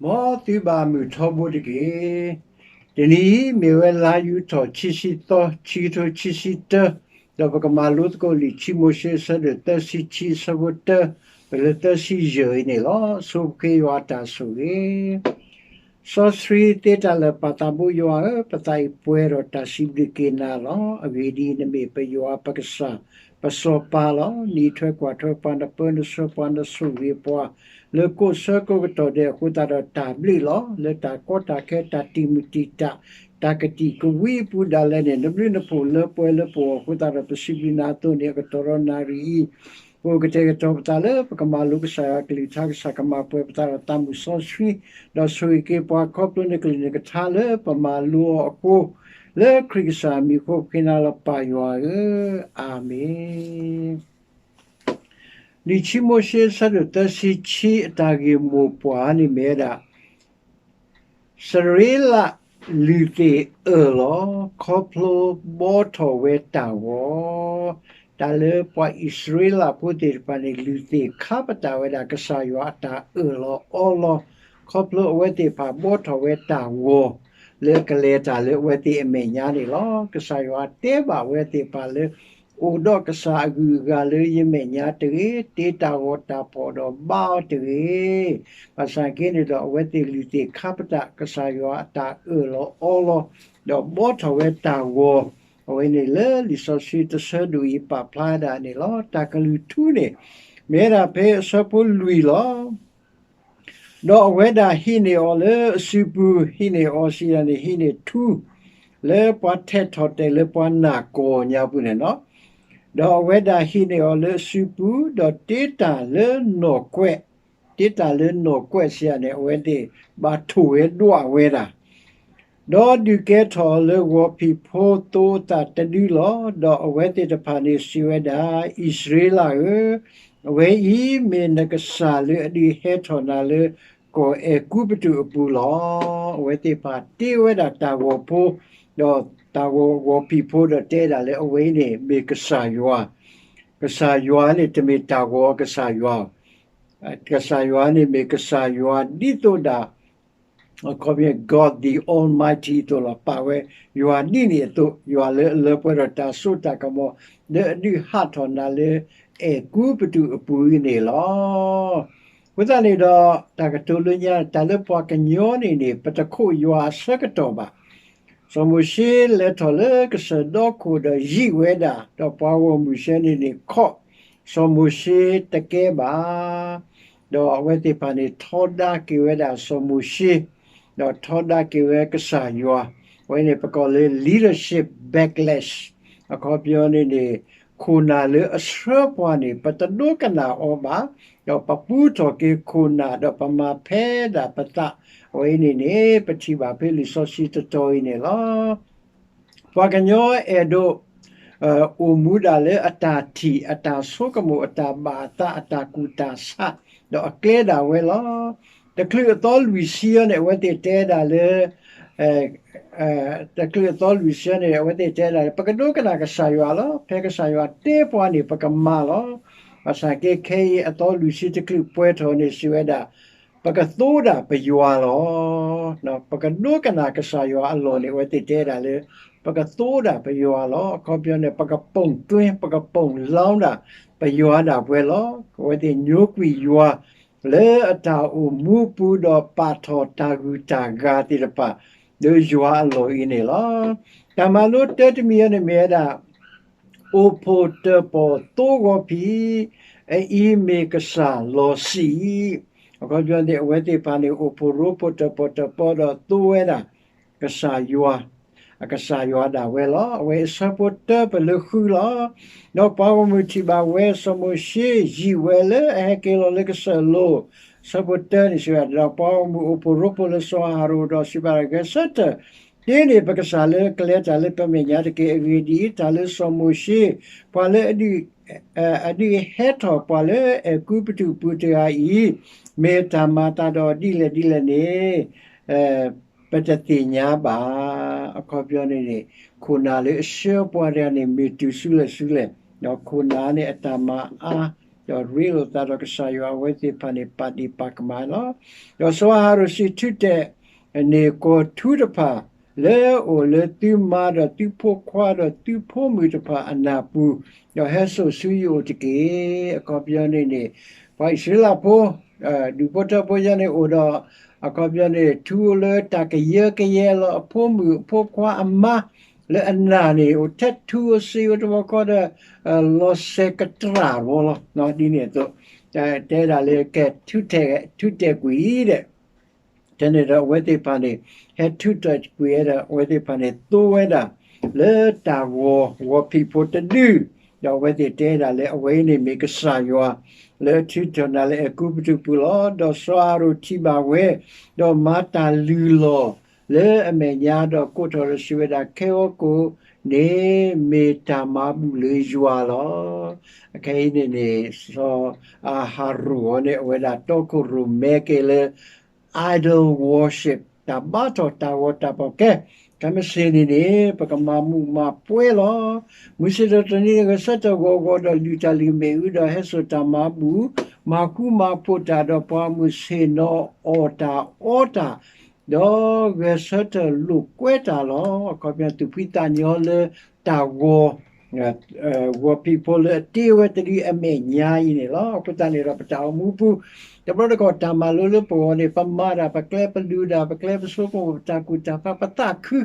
မ်သုဘၣ်မုာ်ထီဘိတက့ၢ်. တနံၤအံၤမ့ၢ်ဝဲလါယူၤထီၣ်ခံဆံသီ ခံကထိခံဆံတၢ, ဒီးပကမၤလိသကိးလံာ်ခံမိၤၡ့အဆၢဒိၣ်သၢဆံခံ အဆၢဖိတၢ ပလၢသၢဆံယဲၢ်အံၤန့ၣ်လီၤ. ဆိပဃ့ယွၤအတၢ်ဆိၣ်ဂ့ၤ စီဆှံသ့တၢ်လၢာ်ပာ်သးဘိယွၤဧၢ, ပသးအံၤပှဲၤဒီးတၢ်စံးဘျုးက့ၤနၤလီၤ. အဂ့ၢ်ဒ်အံၤ, နမ့ၢ်ပယွၤပကစၢ်ပစီၤပၤလီၤ. နအံးထွဲကွၢ်ထွဲပှၤ, နပၢနဆှၢပှၤ, နဆိၣ်ဂ့ၤပှၤလၢကိးဆၢကိးကတီၢ်ဒဲးအဃိသတးဒီးတၢ်ဘျုးလီၤ. လၢတၢ်ကီတၢ်ခဲတၢ်တံာ်မုၢ်တံာ်တာ် တၢ်ကတံာ်ကဝံအပူၤဒၣ်လဲာ်န့ၣ် နဘျုးနဖှိၣ်လၢပှဲၤလၢပဂီၢ်အဃိသတးဒီး ပစံးဘျုးနၤအသိးန့ၣ် အကတီၢ်ဒီးနၣ်ရံၣ်အံၤ ပကတဲာ်ကတီၤပသးလၢပကမၤလိကစၢ်ယွၤအကလုၢ်ကထါ, ကစၢ်ကမၤပှဲၤပသးဒီးသးမုၢ်စီဆှံ, ဒီးဆိၣ်ဂ့ၤက့ၤပှၤခီဖျိနကလုၢ်နကထါလၢပမၤလိအီၤအဃိ, လၢခရံာ်ကစၢ်အမံၤအဃိပဃ့နၤလီၤပၢ်ယွၤဧၢ, အၤမ့ၣ်. လံာ်ခံမိၤၡ့အဆၢဒိၣ်သၢဆံခံအတၢ်ဂ့ၢ်မိၢ်ပှၢ်န့ၣ်မ့ၢ်ဝဲဒၣ် စရ့လးလုၢ်သ့ၣ်အၢၣ်လီၤ ခီဖျိဘှီထီၣ်ဝဲတၢ်ဂီၤ, တၢ်လၢပှၤအံၣ်စရ့လးဖိသ့ၣ်တဖၣ်န့ၣ် လုၢ်သ့ၣ်ခါပတာ်ဝဲဒၣ် ကစၢ်ယွၤအတၢ်အၢၣ်လီၤအီလီၤ ခီဖျိအဝဲသ့ၣ်တဖၣ်ဘှီထီၣ်ဝဲတၢ်ဂီၤ လၢကလဲၤတၢ်လၢအဝဲသ့ၣ်အမဲာ်ညါန့ၣ်လီၤ. ကစၢ်ယွၤတဲဘၣ်အဝဲသ့ၣ်တဖၣ်လၢ အိၣ်ဒီးကစၢ်အဂုၤအဂၤလၢယမဲာ်ညါတဂ့ၤ, တ့တၢ်ဂီၤတၢ်ဖီၣ်ဒီးဘါအီၤတဂ့ၤ. ဘၣ်ဆၣ်က့န့ၣ်ဒီး အဝဲသ့ၣ်လုၢ်သ့ၣ်ခါပတာ် ကစၢ်ယွၤအတၢ်အၢၣ်လီၤအီလီၤ, ဒီးဘှီထီၣ်ဝဲတၢ်ဂီၤ, အဝဲန့ၣ်လၢလံာ်စီဆှံတဆၢဒိၣ်အံၤပာ်ဖျါဝဲဒၣ်န့ၣ်လီၤ. တၢ်ကလုၢ်ထူန့ၣ် မ့ၢ်ဝဲဒၣ်ဖဲအဆၢဖိလွံၢ်လီၤ. ဒီးအဝဲဒၣ်ဟံးန့ၢ်အီၤလၢအစုပူၤ, ဟံးန့ၢ်အီၤစံးယၤန့ၣ် ဟံးန့ၢ်ထူ လၢပှၤထဲးထီၣ်တဲာ်လၢပှၤနၢ်ကီၢ်ညါပူၤန့ၣ်လီၤ. ဒီးအဝဲဒၣ်ဟံးန့ၢ်အီၤလၢအစုပူၤ, ဒီးတ့တၢ်လၢနီၢ်ကွဲး, တ့တၢ်လၢနီၢ်ကွဲးစံးယၤန့ၣ် အဝဲသ့ၣ်ဘၣ်ထိၣ်ဝဲဒွးဝဲဒၣ် ဒီးဒုးကဲထီၣ်အီၤလၢဂီၤဖံးဖိသိအသးတဒုလီၤ. ဒီးအဝဲသ့ၣ်တဖၣ်န့ၣ်စံးဝဲဒၣ်, အံၣ်စရ့လးဧၢ, အဝဲအံၤမ့ၢ်နကစၢ်လၢအဒုးဟဲထီၣ်နၤလၢကီၢ်အဲၤကူပတူးအပူၤလီၤ. အဝဲသ့ၣ်တဖၣ်တ့ဝဲဒၣ်တၢ်ဂီၤဖိ, ဒီးတၢ်ဂီၤဖံးဖိဒီးတဲဒၣ်လၢအဝဲအံၤန့ၣ်မ့ၢ်ကစၢ်ယွၤ, ကစၢ်ယွၤန့ၣ်တမ့ၢ်တၢ်ဂီၤကစၢ်ယွၤ ကစၢ်ယွၤန့ၣ်မ့ၢ်ကစၢ်ယွၤဒ်သိးဒၣ် အခီပညီ God the Almighty အသိးလီၤ. ပာ်ဝဲယွၤဒ်န့ၣ်အသိး, ယွၤလၢအလၢပှဲၤဒီးတၢ်စိတၢ်ကမီၤ လၢအဒုးဟးထီၣ်နၤလၢအဲၤကူပတူးအပူၤအံၤန့ၣ်လီၤ. အဃိသတးန့ၣ်ဒီး တၢ်ကတိၤလၢညါ တၢ်လၢပှၤကညီန့ၣ်န့ၣ် ပတခိးယွၤအဆၢကတီၢ်ဘၣ်. စီၤမိၤၡ့လဲၤထီၣ်လၢကစၢၢ်ဒီခိၣ်ဒီးယံာ်ဝဲဒၣ်, ဒီးပှၤဂီၢ်မုၢ်ဆှၢန့ၣ်န့ၣ် ခီၣ်စီၤမိၤၡ့တကဲဘၣ်. ဒီးအဝဲသ့ၣ်တဖၣ်န့ၣ်ထီဒါက့ၤဝဲဒၣ်စီၤမိၤၡ့, ဒီးထီဒါက့ၤဝဲကစၢ်ယွၤ, အဝဲန့ၣ်ပကိးလၢ leadership backlash အခီပညီန့ၣ်န့ၣ် ခိၣ်နၢ်လၢအဆှၢပှၤန့ၣ် ပတဒိကနၣ်အီၤဘၣ်, ဒီးပပူထီၣ်က့ၤခိၣ်နၢ် ဒီးပမၤဖဲဒၣ်ပသး, အဝဲအံၤန့ၣ်န့ၣ် ပထံၣ်ဘၣ်ဖဲလံာ်စီဆှံတတီၤအံၤန့ၣ်လီၤ. ပှၤကညီအဲၣ်ဒိး အိၣ်မူဒၣ်လၢအတၢ်ထံၣ် အတၢ်ဆိကမိၣ် အတၢ်ဘၣ်အသး အတၢ်ကူၣ်တၢ်ဆး ဒီးအကျဲဒၣ်ဝဲလီၤ. တချုးအသီလွံၢ်ဆံအံၤန့ၣ် အဝဲသ့ၣ်တဲဒၣ်လၢ တချုးအသီလွံၢ်ဆံအံၤန့ၣ် အဝဲသ့ၣ်တဲဒၣ်လၢ ပကဒိကနၣ်ကစၢ်ယွၤလီၤ. ဖဲကစၢ်ယွၤတဲပှၤန့ၣ် ပကမၤလီၤ. ဘၣ်ဆၣ်က့ခဲအံၤအသီလွံၢ်ဆံတချုးပှဲၤထီၣ်န့ၣ် စံးဝဲဒၣ် ပကသိဒၣ်ပယွၤလီၤ. ပကဒိကနၣ်ကစၢ်ယွၤအလီၢ်န့ၣ် အဝဲသ့ၣ်တဲဒၣ်လၢ ပကသိဒၣ်ပယွၤလီၤ. အခီပညီန့ၣ် ပကပိာ်တွင်း ပကပိာ်လောင်းဒၣ် ပယွၤဒၣ်ပှဲၤလီၤ. အဝဲသ့ၣ်ညိကွံာ်ယွၤ လၢအတၢ်အိၣ်မူပူၤ ဒီးပာ်ထီၣ်တၢ်ဂုၤတၢ်ဂၤသ့ၣ်တဖၣ် လၢယွၤအလီၢ်အံၤန့ၣ်လီၤ. တၢ်မၤလိတၢတမံၤအံၤန့ၣ်မ့ၢ်ဝဲဒၣ် အိၣ်ဖှိၣ်တၢၣ်ပီၣ်သိဂီၤဖံး အအံၤမ့ၢ်ကစၢ်လီၤစံၣ်အံၤ, အခီပညီန့ၣ် အဝဲသ့ၣ်တဖၣ်န့ၣ် အိၣ်ဖှိၣ်ရိဖှိၣ်တၢၣ်ပီၣ်တၢၣ်ပီဒီးသိဝဲဒၣ် ကစၢ်ယွၤ, အကစၢ်ယွၤဒၣ်ဝဲလီၤ. အဝဲအဆၢဖိတၢပလၢဃုလီၤ. ဒီးပှၤဂီၢ်မုၢ်ထံၣ်ဘၣ်ဝဲစီၤမိၤၡ့ယံာ်ဝဲလၢအဟဲက့ၤလီၤလၢကစၢၢ်လိၤ, ဆၢဖိတၢန့ၣ်စံးဝဲဒၣ် ဒီးပှၤဂီၢ်မုၢ်အိၣ်ဖှိၣ်ရိဖှိၣ်လၢစီၤအၤဟရိၣ်ဒီးစံးဘၣ်ဂဲၤဆၢထၢၣ် တ့န့ၢ်ပကစၢ်လၢကလဲၤတၢ်လၢပမဲာ်ညါတက့ၢ်. အဂ့ၢ်ဒ်အံၤ, တၢ်လၢစီၤမိၤၡ့ ပှၤလၢ အဒုးဟဲထီၣ်ပှၤလၢအဲၤကူပတူးပူၤတဂၤအံၤ မ့ၢ်တၢ်မၤအသးဒီးဒ်လဲၣ်ဒ်လဲၣ်န့ၣ် ပတသ့ၣ်ညါဘၣ်. အခီပညီန့ၣ်န့ၣ် ခိၣ်နၢ်လၢအဆှၢပှၤတဂၤန့ၣ် မ့ၢ်တုၤဆူလဲၣ်ဆူလဲၣ်, ဒီးခိၣ်နၢ်န့ၣ်အတၢ်မၤအါ ဒီးရ့လိာ်သးဒီးကစၢ်ယွၤ အဝဲသ့ၣ်တဖၣ်န့ၣ် ပာ်ဒ့ၣ်ပာ်ကမၣ်လီၤ. ဒီးစီၤအၤဟရိၣ်စံး ထုးတဲာ်န့ၢ်ကီၢ်ထူတဖၣ် လၢအအိၣ်လၢသုမါဒီးသုဖိခွါဒီးသုဖိမုၣ်တဖၣ်အနၢ်ပူၤ, ဒီးဟဲစိာ်ဆူယအိၣ်တက့ၢ်. အခီပညီန့ၣ်န့ၣ် ပှၤအံၣ်စရ့လးဖိ ဒူၣ်ဖိထၢဖိယါန့ၣ်အိၣ်ဒီး အခီပညီန့ၣ် ထူအိၣ်လၢတၢ်ကယၢကယဲလီၤ အဖိမုၣ်အဖိခွါအမါ လၢအနၢ်န့ၣ် အိၣ်ထဲထူအိၣ်စ့အိၣ်တဘျီဃီဒီး လီၤစဲးကတြၢ်ဘီလီၤ. ဒ်န့ၣ်အသိး တဲဒၣ်လၢကဲ ထုးတဲာ်ကွံာ်ဒီး တဲန့ၣ်ဒီးအဝဲသ့ၣ်တဖၣ်န့ၣ် ဟဲထုးတဲာ်ကွံာ်ဝဲဒီး အဝဲသ့ၣ်တဖၣ်န့ၣ် သိဝဲဒၣ် လၢတၢ်ဂီၤ ဂီၤဖံးဖိတဒု, ဒီးအဝဲသ့ၣ်တဲဒၣ်လၢအဝဲအံၤန့ၣ်မ့ၢ်ကစၢ်ယွၤ လၢအထုးထီၣ်နၤလၢအဲၤကူပတူးပူၤလီၤ. ဒီးစီၤအၤဟရိၣ်ထံၣ်ဘၣ်ဝဲ, ဒီးမၤတၢ်လုၢ်လီၢ်လၢအမဲာ်ညါ ဒီးကိးထီၣ်ဒီးစံးဝဲဒၣ်, ခဲဂီၤကိာ်န့ၣ် မ့ၢ်တၢ်မၤဘူၣ်လၢယွၤလီၤ. အခဲအံၤန့ၣ်န့ၣ် စီၤအၤဟရိၣ်အံၤန့ၣ် အဝဲဒၣ်တီခိၣ်ရိၣ်မဲက့ၤလၢ idol worship တၢ်ဘါထီၣ်တၢ်ဂီၤတၢ်ဖီၣ်ကဲ, ခဲမုၢ်ဆ့ၣ်န့ၣ်န့ၣ် ပကမၤမူးမၤပွဲလီၤ. မုၢ်ဆ့ၣ်ထီၣ်တနံၤန့ၣ် ဂဲၤဆၢထၢၣ်ဂီၤဂီၤဒီးလုၢ်တၢ်လုၢ်မ့ၣ်အူဒီးဟဲစိာ်တၢ်မၤဘူၣ်, မၤဃူမၤဖိးတၢ်ဒီးပှၤမုၢ်ဆ့ၣ်နီၤ အီၣ်တၢ်အီတၢ်, ဒီးဂဲၤဆၢထၢၣ်လိာ်ကွဲတၢ်လီၤ. အခီပညီသူၣ်ဖှံသးညီလၢတၢ်ဂီၤ ဂီၤဖံးဖိလၢအတ့ဝဲတဒုအမဲာ်ညါအံၤန့ၣ်လီၤ. အဃိသတးန့ၣ်ဒီး ပတၢ်အိၣ်မူပူၤ တဘျီတခီၣ်တၢ်မၤလိလၢပဂီၢ်န့ၣ် ပမၤတၢ် ပကျဲပဒုးတၢ် ပကျဲပဆိကမိၣ် ပတၢ်ကူၣ်တၢ်ဖး ပသးခု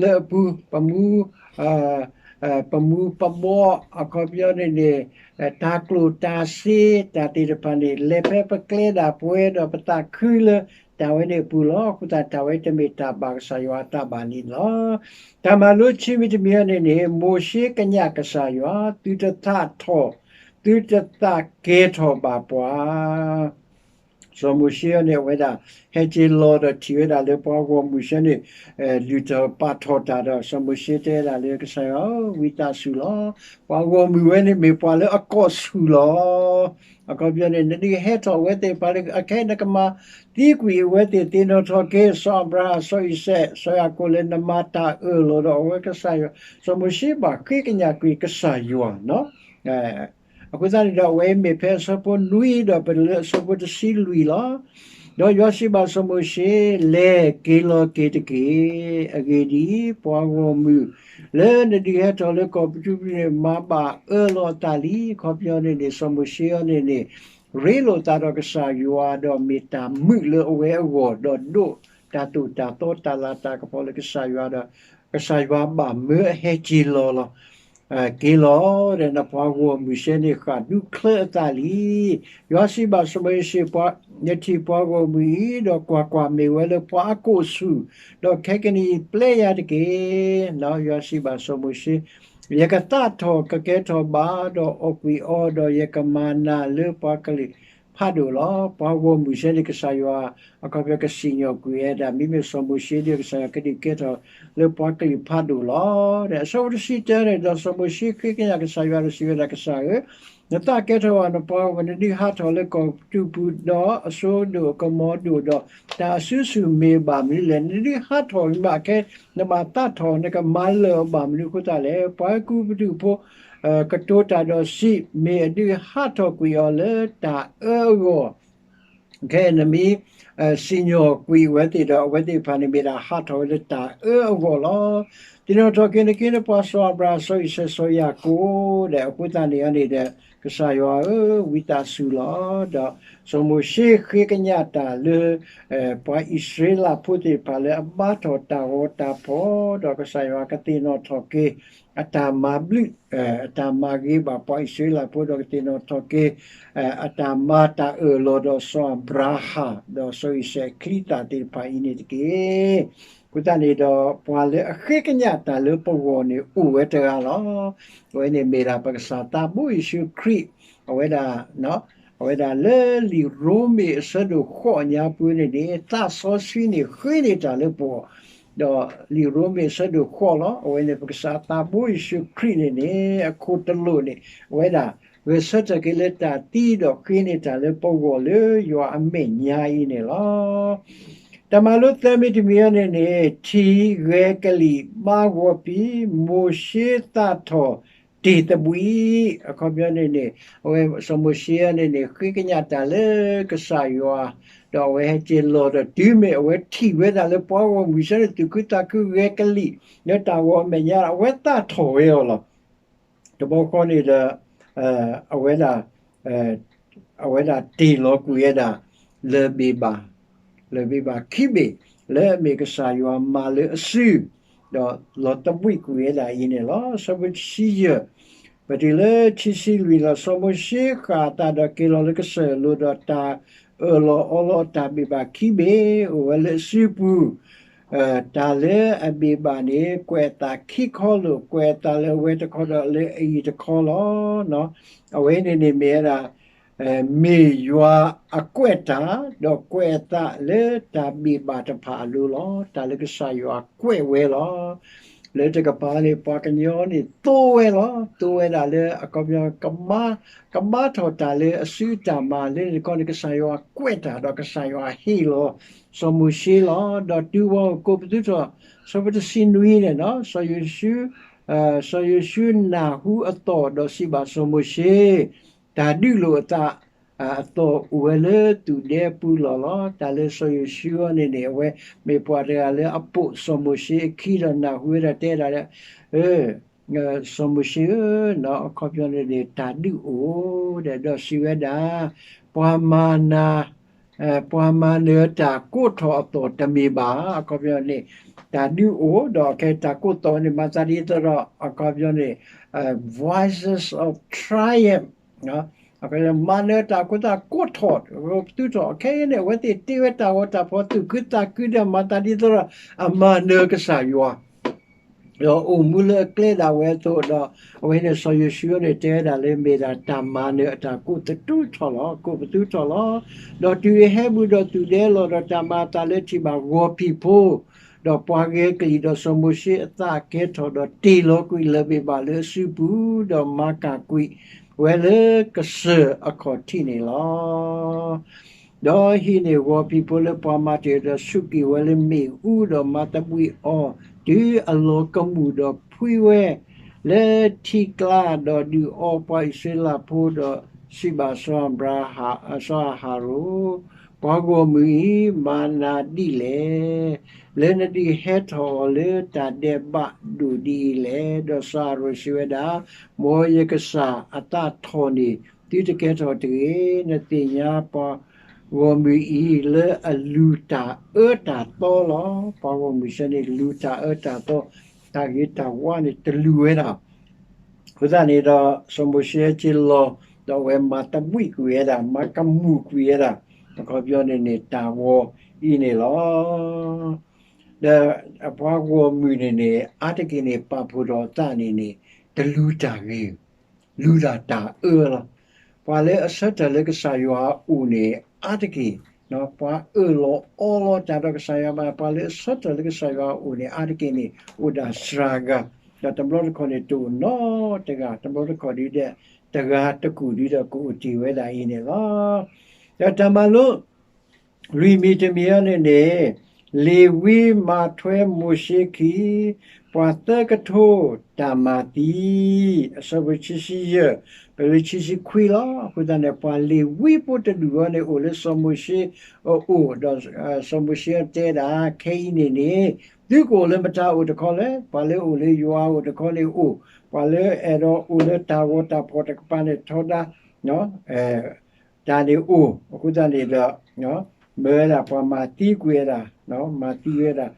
လၢအပူၤ ပမူ ပမူပဘီ အခီပညီန့ၣ်န့ၣ် တၢ်ကျိၣ်တၢ်စ့တၢ်သ့ၣ်တဖၣ်န့ၣ် လဲၤဖဲပကျဲဒၣ်ပဝဲဒီး ပသးခုလၢတၢ်ဝဲန့ၣ်အပူၤလီၤ. အဃိသတးတၢ်ဝဲတမ့ၢ်တၢ်ဘၣ်ကစၢ်ယွၤအတၢ်ဘၣ်န့ၣ်လီၤ. တၢ်မၤလိခံမံၤတမံၤအံၤန့ၣ်န့ၣ် မိၤၡ့ကညးကစၢ်ယွၤ, သုတသးထီၣ်, သုတသးကဲထီၣ်ဘၣ်ပှၤ စီၤမိၤၡ့အံၤန့ၣ် အဝဲဒၣ် ဟဲက့ၤလီၤဒီးထံၣ်ဝဲဒၣ်လၢပှၤဂီၢ်မုၢ်ဆၢန့ၣ် လုၢ်ထီၣ်ပာ်ထီၣ်တၢ်ဒီး စီၤမိၤၡ့တဲဒၣ်လၢကစၢ်ယွၤဧၢ, ဝံသးစူၤလီၤ. ပှၤဂီၢ်မုၢ်ဝဲန့ၣ်မ့ၢ်ပှၤလၢအကိးဆူၣ်လီၤ. အခီပညီန့ၣ် နဒုးဟဲထီၣ်အဝဲသ့ၣ်တဖၣ်လၢ အခဲအံၤနကမၤသံကွံာ်အဝဲသ့ၣ်သ့ၣ်နီၣ်ထီၣ်က့ၤ စီၤအၤဘြၤဟၣ် စီၤအံၤစဲး စီၤယၤကိာ်လၢနမၤတၢ်အၢၣ်လီၤဒီးအဝဲကစၢ်ယွၤ, စီၤမိၤၡ့ဘၣ်ဃ့ကညးကွံာ်ကစၢ်ယွၤ အဃိသတးန့ၣ်ဒီး အဝဲမ့ၢ်ဖဲအဆၢဖိနွံဒီးပတုၤလၢအဆၢဖိတဆံလွံၢ်လီၤ. ဒီးယွၤစံးဘၣ်စီၤမိၤၡ့, လဲၤက့ၤလီၤက့ၤတက့ၢ်. အဂ့ၢ်ဒ်အံၤ, ပှၤဂီၢ်မုၢ်လၢနဒုးဟဲထီၣ်လၢကီၢ်ပတူးပူၤန့ၣ် မၤဘၣ်အၢလီၤအသးလံ. အခီပညီန့ၣ်န့ၣ် စီၤမိၤၡ့အံၤန့ၣ်န့ၣ် ရ့လိာ်သးဒီးကစၢ်ယွၤဒီးမ့ၢ်တၢ်မုာ်လၢအဝဲအဂီၢ် ဒီးဒိးတၢ်သိၣ်တၢ်သီတၢ်လၤတၢ်ကပီၤလၢကစၢ်ယွၤဒီး ကစၢ်ယွၤဘၣ်မၢအဟဲက့ၤလီၤလီၤ. က့ၤလီၤဒီး နပှၤဂီၢ်မုၢ်ဆၢန့ၣ်ဃၣ်ဒူချၢအသးလံ. ယွၤစံးဘၣ်စီၤမိၤၡ့, ယထံၣ်ပှၤဂီၢ်မုၢ်အံၤ, ဒီးကွၢ်ကွၢ်, မ့ၢ်ဝဲလၢပှၤအကိးဆူၣ်, ဒီးခဲကနံၣ်အံၤပျဲယၤတက့ၢ်. ယွၤစံးဘၣ်စီၤမိၤၡ့, ယကသးထီၣ်ကကဲထီၣ်ဘၣ်, ဒီးအီၣ်ကွံာ်အီၤ, ဒီးယကမၤနၤလၢပှၤကလုာ်ဖးဒိၣ်လီၤ. ပှၤဂီၢ်မုၢ်ဆၢန့ၣ် ကစၢ်ယွၤ အခီပညီကစံၣ်ညီၣ်ကွံာ်ဝဲဒၣ် မ့မ့ၢ်စီၤမိၤၡ့ဒီး ကစၢ်ယွၤကဒုးကဲထီၣ်လၢပှၤကလုာ်ဖးဒိၣ်လီၤ. ဒီးအဆၢဖိတဆံတၢန့ၣ်, ဒီးစီၤမိၤၡ့ဃ့ကညးကစၢ်ယွၤဒီးစံးဝဲဒၣ်, ကစၢ်ဧၢ, နသးကဲထီၣ်ဘၣ်နပှၤဂီၢ်မုၢ်, နဒုးဟးထီၣ်လၢကီၢ်ပတူးပူၤဒီးအစိဒိၣ်အကမီၤဒိၣ်ဒီး တၢ်အစုဆူၣ်မ့ၢ်ဘၣ်မနုၤလဲၣ်. နဒုးဟးထီၣ်မ့ၢ်ဘၣ်ခဲ နဘၣ်သးထီၣ် နကမၤလၢာ်အီၤဘၣ်မနုၤအဃိသတးလဲၣ်. ပှၤအဲၤကူပတူးဖိ ကတိၤတၢ်ဒီးစံး, မ့ၢ်အဒုးဟးထီၣ်ကွံာ်အီၤလၢတၢ်အၢအဂီၢ် ခဲအံၤနမ့ၢ် စံၣ်ညီၣ်ကွံာ်အဝဲသ့ၣ်ဒီး အဝဲသ့ၣ်တဖၣ်န့ၣ်မ့ၢ်ဒၣ်ဟးထီၣ်ဝဲလၢတၢ်အၢအဂီၢ်လီၤ. သ့ၣ်နီၣ်ထီၣ်က့ၤနက့ၤနပှၤစီၤအၤဘြၤဟၣ် စီၤအံၤစဲး စီၤယၤကိာ်ဒီး အဃိသတးန့ၣ်န့ၣ်ဒီး ကစၢ်ယွၤဧၢ, ဝံသးစူၤလီၤ. ဒီးစီၤမိၤၡ့ဃ့ကညးတၢ်လၢ ပှၤအံၣ်စရ့လးဖိသ့ၣ်တဖၣ်လၢအဘါထီၣ်တၢ်ဂီၤတၢ်ဖီၣ်, ဒီးကစၢ်ယွၤကသ့ၣ်နီၣ်ထီၣ်က့ၤ အတၢ်မၤဘျုး အတၢ်မၤဂ့ၤဘၣ်ပှၤအံၣ်စရ့လးဖိဒီးကသ့ၣ်နီၣ်ထီၣ်က့ၤ အတၢ်မၤတၢ်အၢၣ်လီၤဒီးစီၤအၤဘြၤဟၣ် ဒီးစီၤအံၤစဲးအချံအသၣ်သ့ၣ်တဖၣ်အံၤန့ၣ်တက့ၢ်. အဃိသတးန့ၣ်ဒီး ပှၤလၢအဃ့ကညးတၢ်လၢပဂီၢ်န့ၣ်အိၣ်ဝဲတဂၤလီၤ. အဝဲန့ၣ်မ့ၢ်ဒၣ်ပကစၢ်သးဘိယ့ၣ်ၡူးခရံာ် အဝဲဒၣ် အဝဲဒၣ်လၢလံာ်ရိမ့ၤအဆၢဒိၣ်ဃိးညါပူၤန့ၣ်န့ၣ် သးစီဆှံန့ၣ်ဃ့န့ၢ်တၢ်လၢပဂီၢ် ဒီးလံာ်ရိမ့ၤအဆၢဒိၣ်ဃိးလီၤ. အဝဲန့ၣ်ပကစၢ်သးဘိယ့ၣ်ၡူးခရံာ်န့ၣ်န့ၣ် အခိၣ်တလိာ်န့ၣ် အဝဲဒၣ်ဂဲၤဆၢထၢၣ်က့ၤလၢတၢ်သံဒီးဃ့န့ၢ်တၢ်လၢပဂီၢ်လၢယွၤအမဲာ်ညါအံၤန့ၣ်လီၤ. တၢ်မၤလိသၢမံၤတမံၤအံၤန့ၣ်န့ၣ် ထံဂဲၤကလံၣ်ဘါဂီၤဖံး, မိၤၡ့သးထီၣ် တ့ၢ်သဘှံး, အခီပညီန့ၣ်န့ၣ် အဝဲစီၤမိၤၡ့န့ၣ်န့ၣ် ဃ့ကညးတၢ်လၢကစၢ်ယွၤ, ဒီးအဝဲဟဲက့ၤလီၤဒီးတုၤမ့ၢ်အဝဲထံၣ်ဝဲဒၣ်လၢပှၤဂီၢ်မုၢ်ဆၢန့ၣ် သူၣ်ခုသးခုဂဲၤကလံၣ် လၢတၢ်ဂီၤအမဲာ်ညါ အဝဲသးထီၣ်ဝဲအီၤလီၤ. တဘျီဃီန့ၣ်ဒီး အဝဲဒၣ် အဝဲဒၣ်တ့ၢ်လီၤကွံာ်ဝဲဒၣ် လၢၢ်ဘ့ၣ်ဘၣ်, လၢၢ်ဘ့ၣ်ဘၣ်ခံဘ့ၣ်, လၢအမ့ၢ်ကစၢ်ယွၤမၤလၢအစု, ဒီးလီၤသဘှံးကွံာ်ဝဲဒၣ်အံၤန့ၣ်လီၤ. ဆၢဖိတဆံယဲၢ်, ပတုၤလၢခံဆံလွံၢ်လီၤ. စီၤမိၤၡ့ဃၣ်အသးဒီးက့ၤလီၤလၢကစၢၢ်အလိၤဒီးတၢ်အၢၣ်လီၤအီလီၤတၢ်ဘ့ၣ်ဘၣ်ခံဘ့ၣ် အိၣ်ဝဲလၢအစုပူၤ တၢ်လၢအဘ့ၣ်ဘၣ်န့ၣ် ကွဲးအသးခံခီလိာ်, ကွဲးအသးလၢအဝဲတခီဒီးလၢအအံၤတခီလီၤ. အဝဲန့ၣ်န့ၣ်မ့ၢ်ဝဲဒၣ် မ့ၢ်ယွၤအကွဲးတၢ်, ဒီးကွဲးအသးလၢတၢ်ဘ့ၣ်ဘၣ်တဖၣ်အလိၤလီၤ. တၢ်လၢကစၢ်ယွၤကွဲးဝဲလီၤ. လၢတကပၤန့ၣ် ပှၤကညီန့ၣ် သိဝဲလီၤ. သိဝဲဒၣ်လၢအခီပညီ ကမၤထီၣ်တၢ်လၢအစုအတၢ်မၤလၢန့ၣ်တခီန့ၣ် ကစၢ်ယွၤကွဲးတၢ်ဒီးကစၢ်ယွၤဟ့ၣ်လီၤ စီၤမိၤၡ့လီၤ. ဒီးတုၤဝဲကိးပသူထီၣ် ဆၢဖိတဆံနွံန့ၣ် စီၤယိၤၡူ စီၤယိၤၡူနၢ်ဟူအသီၣ်ဒီးစံးဘၣ်စီၤမိၤၡ့, တၢ်ဒုးလိာ်အသး အသီၣ်အိၣ်ဝဲလၢသူၣ်ဒဲပူၤလီၢ်လီၤ. တၢ်လၢစီၤယိၤၡူအံၤန့ၣ်န့ၣ် အဝဲမ့ၢ်ပှၤတဂၤလၢအပိာ်စီၤမိၤၡ့အခံဒီးနၢ်ဟူဝဲဒၣ်တဲဒၣ်လၢ စီၤမိၤၡ့ဧၢ, အခီပညီန့ၣ်န့ၣ် တၢ်ဒုးအိၣ်ဒီး ဒီးစံးဝဲဒၣ် ပှၤမၤနၤ ပှၤမၤနၢၤတၢ်ကိးထီၣ်အသီၣ်တမ့ၢ်ဘၣ်. အခီပညီန့ၣ် တၢ်ဒုးအိၣ်ဒီးခဲတၢ်ကိးသီၣ်န့ၣ် မၤသးဒ်သိးဒီး အခီပညီန့ၣ် voices of triumph မၤနၢၤတၢ်ကိးသီၣ်ကိးထီၣ် ပသူထီၣ်ခဲအံၤန့ၣ် အဝဲသ့ၣ်တ့ဝဲတၢ်ဂီၤတၢ်ဖီၣ်သူၣ်ခုသးခုဒီးမၤသးဒ်သိးဒီး အမၤနၢၤကစၢ်ယွၤ ဒီးအိၣ်မူလၢအကျဲဒၣ်ဝဲအသိးဒီး အဝဲန့ၣ်စီၤယိၤၡူန့ၣ် တဲဝဲဒၣ်လၢမ့ၢ်ဒၣ်တၢ်မၤနၢၤအတၢ်ကိးသတူထီၣ်လီၤ, ကိးပသူထီၣ်လီၤ. ဒီးတုၤအဟဲဘူးဒီးသူၣ်ဒဲလီၢ်ဒီးတၢ်မၤအသးလၢထံၣ်ဘၣ်ဂီၤဖံးဖိ ဒီးပှၤဂဲၤကလံၣ်ဒီးစီၤမိၤၡ့အသးကဲထီၣ်ဒီးတ့ၢ်လီၤကွံာ်လၢၢ်ဘ့ၣ်ဘၣ်လၢအစုပူၤ ဒီးမၤကၢ်ကွံာ်ဝဲလၢကစၢၢ်အခီၣ်ထံးန့ၣ်လီၤ. ဒီးဟံးန့ၢ်ဂီၤဖံးဖိလၢပှၤမၤတ့ၢ်ဒီးဆူးက့ၤဝဲလၢမ့ၣ်အူဒီးမၤသဘှံးအီၤ တုၤအလီၤကမူၣ်ဒီးဖှံဝဲ လၢထံကျါဒီးဒုးအီပှၤအံၣ်စရ့လးဖိဒီးစံးဘၣ်စီၤအၤဘြၤဟၣ် စီၤအၤဟရိၣ်, ပှၤဂီၢ်မုၢ်အံၤမၤနၤဒ်လဲၣ်. လၢနဒုးဟဲထီၣ်အီၤလၢတၢ်ဒဲးဘးဒိၣ်ဒ်အံၤလဲၣ်. ဒီးစီၤအၤဟရိၣ်စံးဝဲဒၣ်, မ်ယကစၢ်အသးထီၣ်န့ၣ် သုတကဲထီၣ်တဂ့ၤ. နသ့ၣ်ညါပှၤဂီၢ်မုၢ်အံၤလၢအလူၤတၢ်အၢတၢ်သီလီၤ. ပှၤဂီၢ်မုၢ်ဆၢန့ၣ် လူၤတၢ်အၢတၢ်သီ, တၢ်ဂ့ၤတၢ်ဝါန့ၣ်တလူၤဝဲဒၣ် အဃိသတးန့ၣ်ဒီး စီၤမိၤၡ့ဟဲက့ၤလီၤ ဒီးအဝဲမၤသဘှံးကွံာ်ဝဲဒၣ် မၤကမူၣ်ကွံာ်ဝဲဒၣ် အခီပညီန့ၣ်န့ၣ် တၢ်ဂီၤအံၤန့ၣ်လီၤ. ဒီးအပှၤဂီၢ်မုၢ်န့ၣ်န့ၣ် အါတက့ၢ်န့ၣ် ပာ်ဖှိၣ်ထီၣ်အသးန့ၣ်န့ၣ် တလူၤတၢ်ဂ့ၤ လူၤတၢ်တၢ်အၢလီၤ. ပှၤလၢအဆၢထၢၣ်လၢကစၢ်ယွၤအအိၣ်န့ၣ် အါတက့ၢ် ပှၤအၢၣ်လီၤအီလီၤတၢ်ဒီးကစၢ်ယွၤဘၣ် ပှၤလၢအဆၢထၢၣ်လၢကစၢ်ယွၤအအိၣ်န့ၣ် အါတက့ၢ်န့ၣ် အိၣ်ဒၣ်စှၤဂၤ, ဒီးတဘျီတခီၣ်န့ၣ် တအိၣ်နီတဂၤ, တဘျီတခီၣ်ဒ်ဒီး တဂၤတကူၣ်ဒ်ဒီးကအိၣ်တ့ၢ်ဝဲဒၣ်အံၤန့ၣ်လီၤ. ဒီးတၢ်မၤလိ လွံၢ်မံၤတမံၤအံၤန့ၣ်န့ၣ် လ့ၤဝံမၤထွဲမိၤၡ့ခံ ပှၤသၢကထိတၢ်မၤသံ, အဆၢဖိခံဆံယဲၢ် ပလၢခံဆံခွံလီၤ. အဃိသတးန့ၣ် ပှၤလ့ၤဝံဖိတဒူၣ်အံၤန့ၣ် အိၣ်လၢစီၤမိၤၡ့အအိၣ်, ဒီးစီၤမိၤၡ့တဲဒၣ် ခဲအံၤန့ၣ်န့ၣ် သုကအိၣ်လၢမတၤအိၣ်တခီလဲၣ်. ပှၤလၢအိၣ်လၢယွၤအအိၣ်တခီန့ၣ်အိၣ်, ပှၤလၢအဲၣ်ဒိးအိၣ်လၢတၢ်ဂီၤတၢ်ဖီၣ်တကပၤန့ၣ် ထီဒါ တၢ်န့ၣ်အိၣ်, အဃိသတးန့ၣ်ဒီး မ့ၢ်ဝဲဒၣ်ပှၤမၤသံကွံာ်ဝဲဒၣ်, မၤသံဝဲဒၣ်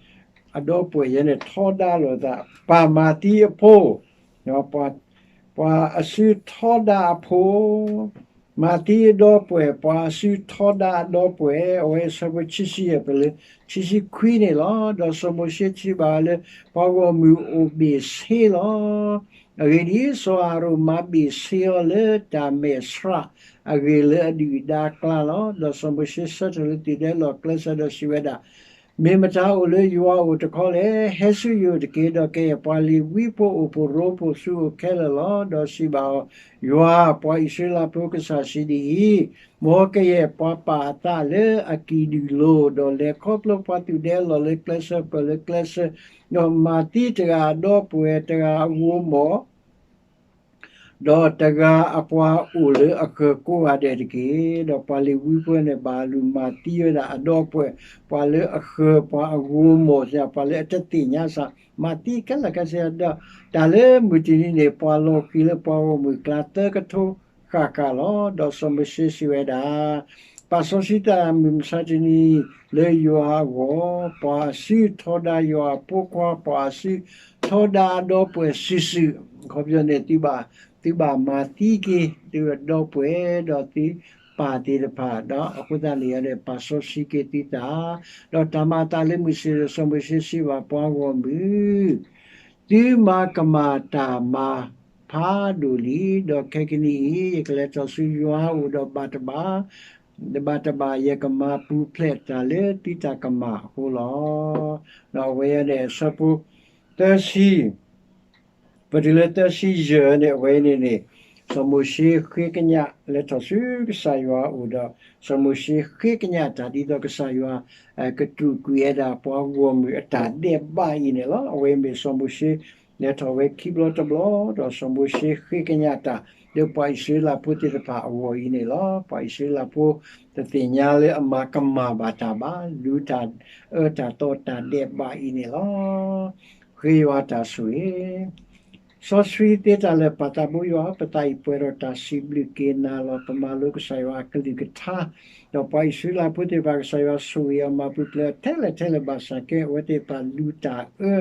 အဒီပုၢ်ဝဲၢ်ယဲန့ၣ် ထီဒါလိာ်သး, ပှၤမၤသံအဖိ, ပှၤအစုထီဒါအဖိ, မၤသံအဒီပုၢ်ဝဲၢ် ပှၤအစုထီဒါအဒီပုၢ်ဝဲၢ်, အဝဲအဆၢဖိခံဆံယဲၢ် ပလၢခံဆံခွံန့ၣ်လီၤ. ဒီးစီၤမိၤၡ့စံးဘၣ်ဝဲလၢ ပှၤဂီၢ်မုၢ်အိၣ်ဘ့ၣ်ဆ့လီၤ. အဂ့ၢ်ဒ်အံၤ, စီၤအၤဟရိၣ်မၤဘ့ၣ်ဆ့အီၤလၢတၢ်မဲာ်ဆှးအဂ့ၢ်လၢအဒုၣ်အဒါအကျါလီၤ. ဒီးစီၤမိၤၡ့ဆၢထၢၣ်လၢသူၣ်ဒဲလီၢ်ကျဲစၢၤဒီးစံးဝဲဒၣ်, မ့ၢ်မတၤအိၣ်လၢယွၤအအိၣ်တခီလဲၣ်. ဟဲဆူယအိၣ်တက့ၢ်. ဒီးကယဲၢ်ပှၤလ့ၤဝံဖိအိၣ်ဖှိၣ်ရိဖှိၣ်ဆူအအိၣ်ခဲလၢာ်လီၤ. ဒီးစံးဘၣ်အီၤ, ယွၤ ပှၤအံၣ်စရ့လးဖိကစၢ်စံးဒ်အံၤ, မ်ကယဲၢ်ပှၤပာ်အသးလၢအကံၣ်ဒုၣ်လိၤ, ဒီးလဲၤခီဖျိပှၤသူၣ်ဒဲလီၢ်လၢကျဲစၢၤပၢၢ်လၢကျဲစၢၤ, ဒီးမၤသံတဂၤအဒီပုၢ်ဝဲၢ်တဂၤအဂီၢ်မီၢ် ဒီးတဂၤအပှၤအိၣ်လၢအဃၢၤကိးဂၤဒဲးတက့ၢ်. ဒီးပှၤလ့ၤဝံဖိန့ၣ် ဘၣ်လူၤမၤသံဝဲဒၣ်အဒီပုၢ်ဝဲၢ် ပှၤလၢအဃၢၤ, ပှၤအဂိၤမီၢ်, ပှၤလၢအတသ့ၣ်ညါစ့ၢ်, မၤသံခဲလၢာ်ခဲဆ့ဒီး, တၢ်လၢမုၢ်တနံၤန့ၣ် ပှၤလီၤဃံၤလၢပှၤဂီၢ်မုၢ်အကျါသၢကထိဃၣ်ဃၣ်လီၤ. ဒီးစီၤမိၤၡ့စံးဝဲဒၣ်, ပာ်စီဆှံတၢ်မုၢ်မဆါတနံၤလၢယွၤအဂီၢ်, ပှၤအစုထီဒါယွၤအဖိခွါ, ပှၤအစုထီဒါအဒီပုၢ်ဝဲၢ်စုာ်စုာ်, အခီပညီန့ၣ် သုဘၣ်မၤသံက့ၤ သုဒီပုၢ်ဝဲၢ်ဒီးသုပၢ်သ့ၣ်တဖၣ်, ဒီးအဃိသတးန့ၣ်ဒီး ပာ်စီဆှံက့ၤသုသး, ဒီးတၢ်မၤအသးလၢမုၢ်ဆ့ၣ်ဒီးစီၤမိၤၡ့စံးဘၣ်ပှၤဂီၢ်မုၢ်, သုမၤကမၣ်တၢ်မၤဖးဒိၣ်လံ, ဒီးခဲကနံၣ်အံၤ ယကလဲၤထီၣ်ဆူယွၤအအိၣ်ဒီးဘၣ်တဘၣ်, ဘၣ်တဘၣ်ယကမၤပူၤဖျဲးတၢ်လၢသုတၢ်ကမၣ်အဃိလီၤ. ဒီးအဝဲန့ၣ် အဆၢဖိသၢဆံ ပတုၤလၢသၢဆံယဲၢ်န့ၣ် အဝဲန့ၣ်န့ၣ် စီၤမိၤၡ့ဃ့ကညးလဲၤထီၣ်ဆူကစၢ်ယွၤအအိၣ်ဒီး စီၤမိၤၡ့ဃ့ကညးတၢ်ဒ်သိးကစၢ်ယွၤ ကတြူာ်ကွံာ်ဝဲဒၣ်ပှၤဂီၢ်မုၢ်အတၢ်ဒဲးဘးအံၤန့ၣ်လီၤ. အဝဲမ့ၢ်စီၤမိၤၡ့ လဲၤထီၣ်ဝဲခံဘျီတဘျီ ဒီးစီၤမိၤၡ့ဃ့ကညးတၢ်လၢပှၤအံၣ်စရ့လးဖိသ့ၣ်တဖၣ်အဂီၢ်အံၤန့ၣ်လီၤ. ပှၤအံၣ်စရ့လးဖိတသ့ၣ်ညါလၢအမၤကမၣ်ဘၣ်တၢ်ဘၣ်, လူၤတၢ်အၢတၢ်သီတၢ်ဒဲးဘးအံၤန့ၣ်လီၤ. ဃ့ယွၤတၢ်ဆိၣ်ဂ့ၤ စီဆှံသ့တၢ်လၢာ် ပၢ်သးဘိယွၤ, ပသးအံၤပှဲၤဒီးတၢ်စံးဘျုးက့ၤနၤလီၤ. ပမၤလိကစၢ်ယွၤအကလုၢ်ကထါ, ဒီးပှၤအံၣ်စရ့လးဖိသ့ၣ်တဖၣ် ကစၢ်ယွၤဆိၣ်ဂ့ၤအီၤ မၤပူၤဖျဲးအီၤထဲလဲၣ်ထဲလဲၣ်ဘၣ်ဆၣ်က့ အဝဲသ့ၣ်တဖၣ်လူၤတၢ်အၢ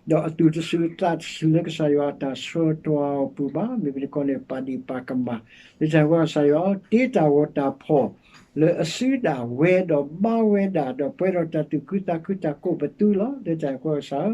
ဒီးအသူၣ်တဆူၣ်အသးတဆူၣ်လၢကစၢ်ယွၤအတၢ်ဆှၢတွၤအီၤအပူၤဘၣ်. မ့မ့ၢ်တခီန့ၣ် ပာ်ဒ့ၣ်ပာ်ကမၣ် လၢတၢ်ကွၢ်ကစၢ်ယွၤ တ့တၢ်ဂီၤတၢ်ဖီၣ် လၢအစုဒၣ်ဝဲဒီးဘါဝဲဒၣ် ဒီးပှဲၤဒီးတၢ်သူၣ်ခုသးခုတၢ်ကိးပသူလီၤ. လၢတၢ်ကွၢ်ကစၢ်ဧၢ,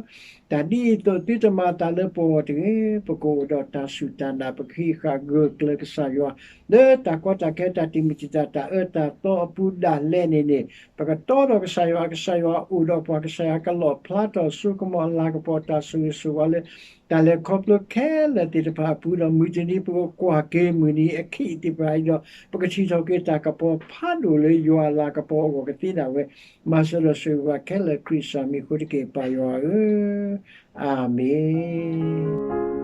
တၢ်ဒ်သိးသုတမၤအသးလၢပဂီၢ်တဂ့ၤ, ပကအိၣ်ဒီးတၢ်စူၢ်တၢ်နာ် ပကဟံးဃာ်ဂၢၢ်ကျၢၤကစၢ်ယွၤ လၢတၢ်ကီတၢ်ခဲ တၢ်တံာ်မုၢ်တံာ်တာ် တၢ်အၢတၢ်သီအပူၤဒၣ်လဲာ်န့ၣ်န့ၣ် ပကတီဒီးကစၢ်ယွၤ, ကစၢ်ယွၤအိၣ်ဒီးပှၤ, ကစၢ်ယွၤကလီၣ်ဖျါထီၣ်စိကမီၤအလၤကပီၤ တၢ်ဆိၣ်ဂ့ၤဆိၣ်ဝါလၢ တၢ်လဲၤခီဖျိခဲလၢာ်သ့ၣ်တဖၣ်အပူၤဒီး မုၢ်တနံၤပကကွၢ်က့ၤမုၢ်နံၤအခ့အသ့ၣ်တဖၣ်အံၤဒီး ပကထံၣ်ထီၣ်က့ၤတၢ်ကပီၤဖးဒိၣ်လၢယွၤအလၤကပီၤအဂီၢ်ကသ့ဒၣ်ဝဲ, မၤစၢၤဒီးဆိၣ်ဂ့ၤဘၣ်ခဲလၢာ်ခရံာ်စၢ်မံၤအဃိတက့ၢ် ပၢ်ယွၤဧၢ, အၤမ့ၣ်.